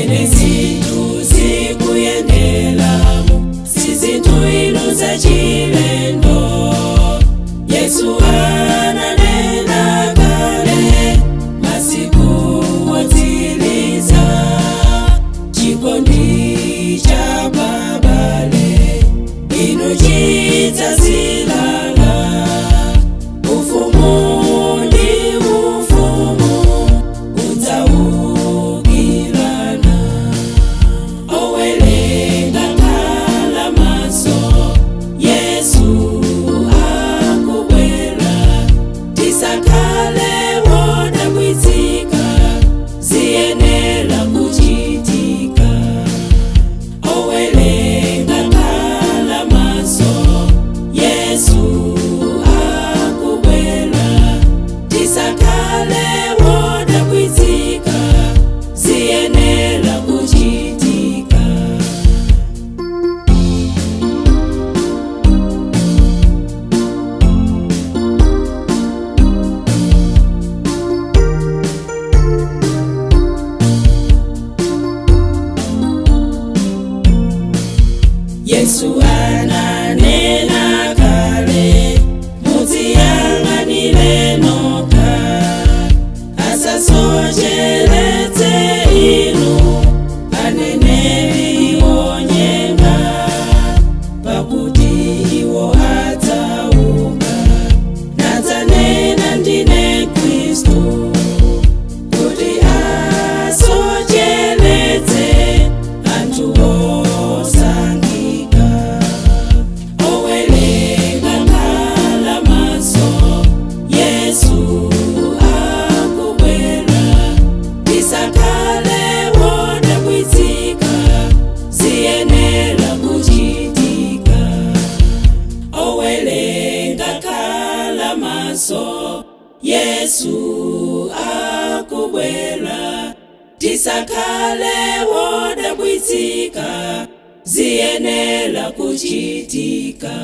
Mene zinthu zikuyendelamo, sizinthu inu zachilendo. Yesu ananena kale, masiku otsiriza, chikondi cha babale inu chidzazilala. Ufumu ndi ufumu udzaukirana. Owerenga khala maso, Yesu akubwera. Tisakhale wodabwitsika, ziyenera kuchitika. Owerenga khala maso, Yesu akubwera. Tisakhale wodabwitsika, ziyenera kuchitika. Yesu ananena kale, mudziyang'anire nokha, asasocheretse inu aneneri onyenga, pakuti iwo adzauka nadzanena ndine Khristu, kuti asocheretse anthu osankhika. Owerenga khala maso, Yesu akubwera. Tisakhale wodabwitsika, ziyenera kuchitika. Owerenga khala maso, Yesu akubwera. Tisakhale wodabwitsika, ziyenera kuchitika.